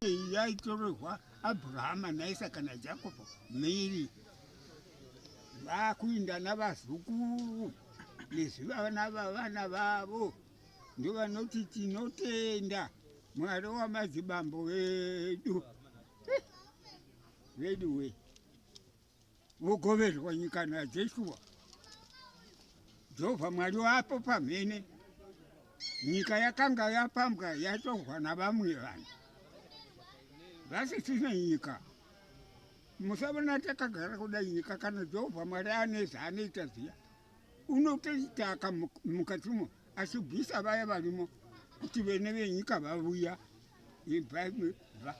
Iyi yaitorerwa Abrahama naIsaka naJakobho mhiri vakuinda navazukuru nezvivana vavana vavo ndovanoti tinotenda Mwari wamadzibambo vedu vedu we vogoverwa nyika naJeshua. Jehovha Mwari wapo pamhene. Nyika yakanga yapambwa yatorwa navamwe vanhu vasisina nyika. Musavona takagara kudai nyika kana Jehovha Mwari ane zvaanoita zviya unotoitaka mukatimo achibvisa vaya varimo kuti vene venyika vavuya ibva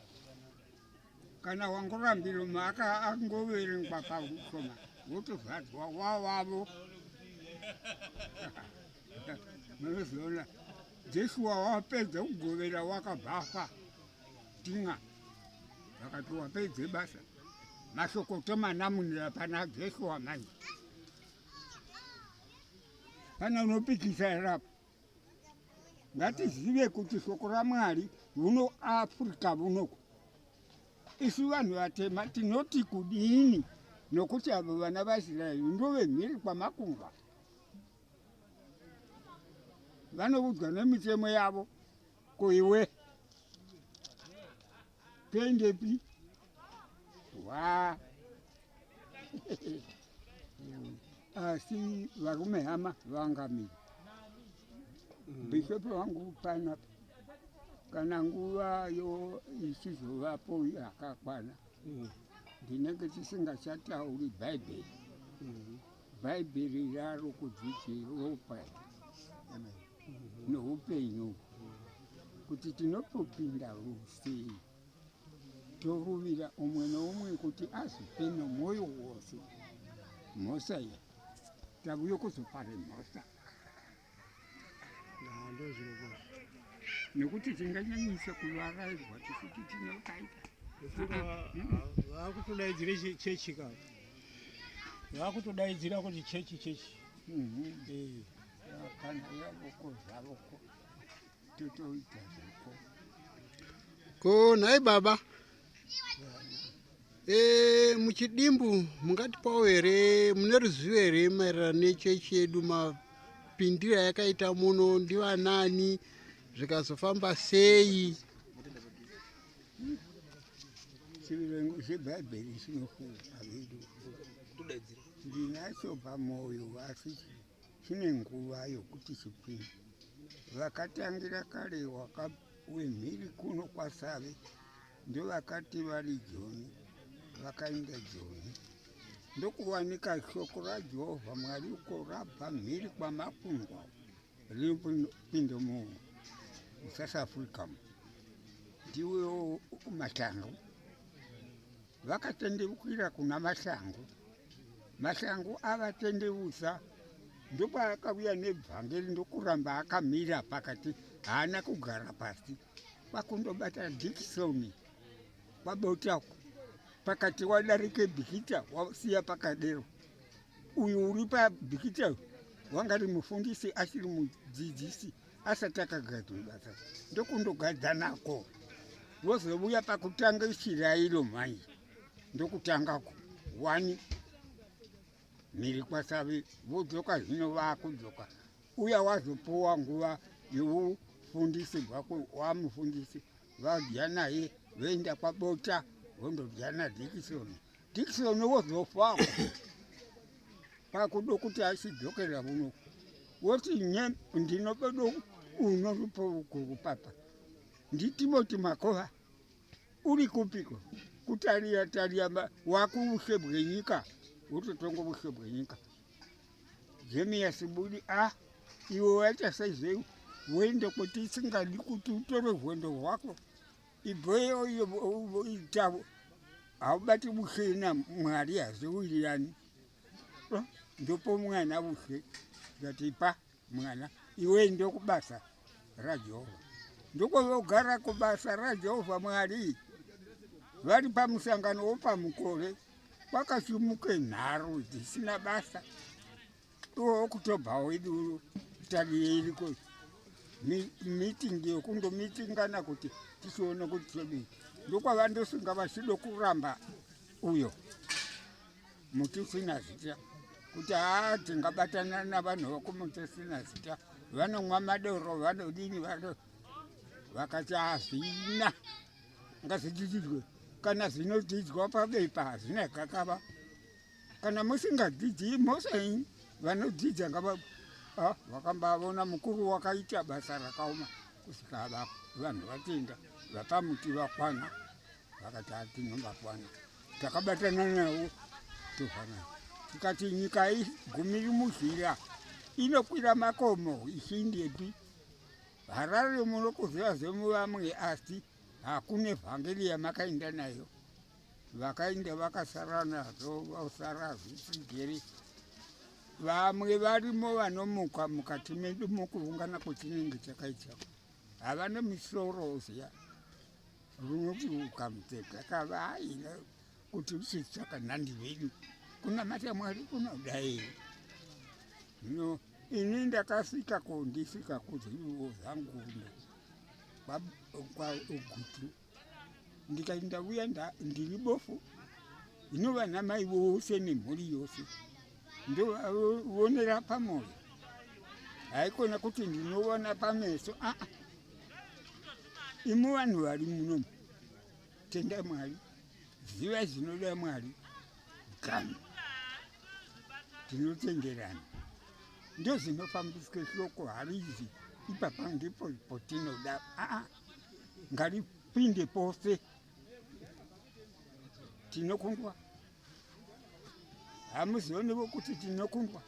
kana wangorambiro maka angoverengwa paukoma wotozadzwa wawavo munozoona jeshuwa wapedza kugovera wakabvafa tinga vakati wapedze basa mashoko tomanamunira pana jeshuwa manje pana unopikisa here apo Ngatizive kuti shoko raMwari huno Africa vunoku. Isu vanhu vatema tinoti kudini nokuti avo vana vaIsraeri ndovemhiri kwamakungwa vanoudzwa nemitemo yavo ko iwe toendepi wa asi varume hama vangamira bhishopi wangu panapa kana nguva yo ichizovapo yakakwana ndinenge tisingachatauri bhaibheri bhaibheri raro kudzidziropa noupenyu kuti tinotopinda rusei toruvira umwe noumwe kuti azvipe nomwoyo wose mhosva iyi tavuye kuzopare mhosva nekuti tinganyanyisa kuvarairwa tisiti tinokaita vakutodaidzira chechi ka vakutodaidzira kuti chechi chechi mhm. eh. Kana yavoko zvavoko totoita zvako. Ko nhai baba e, muchidimbu mungatipawo here mune ruzivo here maererano nechechi yedu mapindiro ayakaita muno ndivanani zvikazofamba sei? Chiverengo chebhaibheri chinofupa vedu ndinacho pamwoyo asi chine nguva yokuti chipinde. Vakatangira kare wemhiri kuno kwaSave ndovakati vari Joni vakaenda Joni ndokuwanika shoko raJehovha Mwari uko rabva mhiri kwamakungwa rinopinda muSouth Africa ndiwo Mahlangu vakatendeukira kuna Mahlangu Mahlangu avatendeusa ndopaakauya nebvangeri ndokuramba akamira pakati haana kugara pasi kwakundobata Dikisoni kwabota pakati wadarike Bikita wasiya pakadero uyu uri pabikita wanga ri mufundisi asiri mudzidzisi asati akagadzwa basa ndokundogadzanako vozouya pakutanga chirairo manje ndokutangako wani mhiri kwasavi vodzoka zvino vaakudzoka uya wazopuwa nguva yeufundisi bwako wamufundisi vadya naye voenda kwabota vondodya nadikisoni Dickson wozofa pakudo kuti achidzokera kuno woti nye ndinobodo unorupo ukuru papa nditimoti makova uri kupiko kutariya tariya wakuushe bwenyika wototonga ushe bwenyika Jemiyasi budi a ah, iwe waita seizvei woende kuti isingadi kuti utore rwendo rwako Ibweyo iyo ita haubati bushe naMwari hazviwirirani. Ndopo mwana bushe ndatipa mwana iwe ndokubasa raJehovha ndokwavogara kubasa raJehovha Mwari vari pamusangano wopamukore kwakasimuke nharo dzisina basa iwo October wedu tarire iriko. Meeting yokundomitingana kuti tichione kuti todii. Ndokwavandosunga vachido kuramba uyo muti usina zita kuti haa tingabatana navanhu vekumuti usina zita, vanomwa madoro, vanodini, vano vakati hazvina, ngazvidzidzwe. Kana zvinodzidzwa pabepa hazvina gakava. Kana musingadzidzi mhosva yenyu, vanodzidza ngava vakambavona mukuru wakaita basa rakaoma kusvika vanhu vatenda vapamuti vakwana, vakati hatinovakwana, takabatana navo tovanana, tikati nyika igumiri muzhira inokwira makomo ichiindepi. Harare munokuziva zvemuvamwe, asi hakune vhangeri yamakaenda nayo. Vakaenda vakasara nazvo, vasara zvisigere. Vamwe varimo vanomuka mukati medu mukuungana kwetinenge takaita, havana misoro ziya runoti ukamutega kavaina kuti usitsvaka nhandi vedu kunamata Mwari kunodai. Zvino ini ndakasvika ko ndisvika kuzivo zvangu kwaGutu, ndikati ndauya ndiri bofu, hino vana mai vose nemhuri yose ndovonera pamwoyo, haikona kuti ndinoona pameso. Aa, imi vanhu vari munomu, tenda Mwari, ziva zvinoda Mwari, gama tinotenderana, ndozvinofambiswe shoko harizi ipapa ndipo potinoda. Aa, ngaripinde pose, tinokundwa. Hamuzionevo kuti tinokundwa?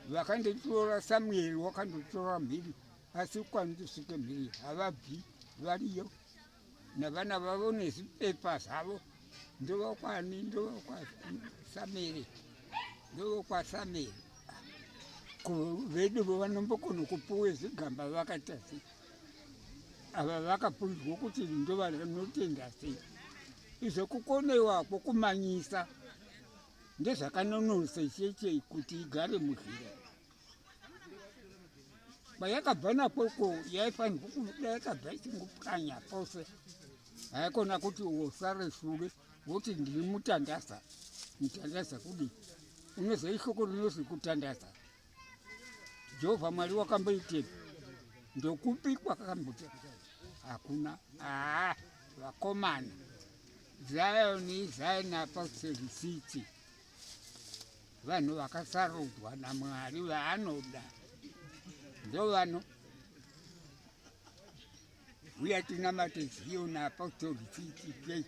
Vakanditora Samueri wakanditora mhiri, asi kwandisvike mhiri havabvi, variyo navana vavo nezvipepa zvavo. Ndovokwani? Ndovokwasamere, ndovokwasamere. Vedu vanombokona kupuwe zvigamba vakaita sei? Ava vakapunzwa kuti ndovanotenda sei? Izvo kukonewa kwokumanyisa ndezvakanonose cheche kuti igare muzhira kwayakabva nakoko yaifanirwa kubuda, yakabva ichingopwanya pose. Haikona kuti wosare shure woti ndiri mutandasa. Mutandasa kudi unoziva ishoko rinozi kutandasa? Jehovha Mwari wakamboitepi? Ndokupi kwakambota? Hakuna. Aa, vakomana, Zion, Zion Apostolic City, vanhu vakasarudzwa naMwari vaanoda ndovano uya tinamate Zion Apostolic City Church.